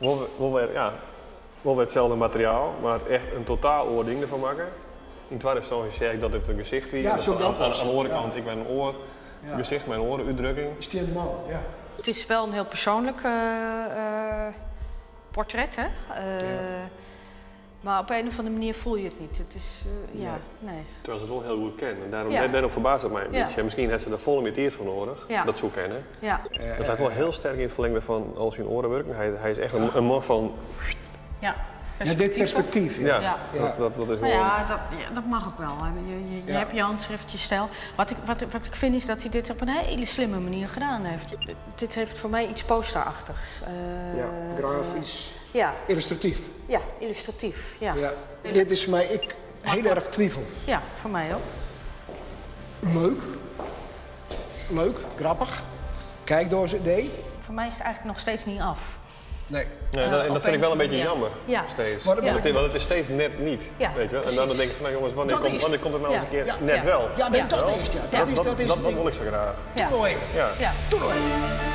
Wol, wol wer, ja, wol wer itselde materiaal, mar echt in totaal oar ding derfan makke. Yn twadde ynstânsje seach ik dat it in gesicht wie. Ja, en soe ik dat ook oan, oan de oare ja. kant ek wer in oar gesicht mei in oare útdrukking. Stiennen man, ja. It is wel in hiel persoanlik portret, hè? Mar op een of andere manier voel je het niet. Het is, ja, nee. Terwijl se it wol hiel goed kin. En dêrom, dêrom ferbaast it my in bytsje. Miskien hat se der folle mear tiid foar nedich. Dat soe kinne. Dat leit wol hiel sterk yn it ferlingde fan al syn oare wurken. Hy, hy is echt in man fan. Ja, dit perspektyf. Ja, dat is Maar gewoan. ja, dat mag ook wel. Je hebt je handschrift, je stijl. Wat ik vind is dat hij dit op een hele slimme manier gedaan heeft. Dit heeft voor mij iets posterachtigs. Ja, grafysk. Illustratyf. Ja, illustratief. Ja. Ja. Dit is foar my ek hiel erch twivel. Ja, foar my ek. Leuk. Leuk, grappich. Kijkdoos-idee. Voor mij is het eigenlijk nog steeds niet af. Nee. Nee, en Op dat vind ik een wel een beetje manier. jammer. Steeds. Want het is steeds net niet. Weet je wel? En dan denk ik van, nou jongens, wanneer komt het nou eens een keer net wel? Ja, nee, Ja. dat is het, ja. Dat is Dat het wil ik zo graag. Doe nog even. Doe nog even.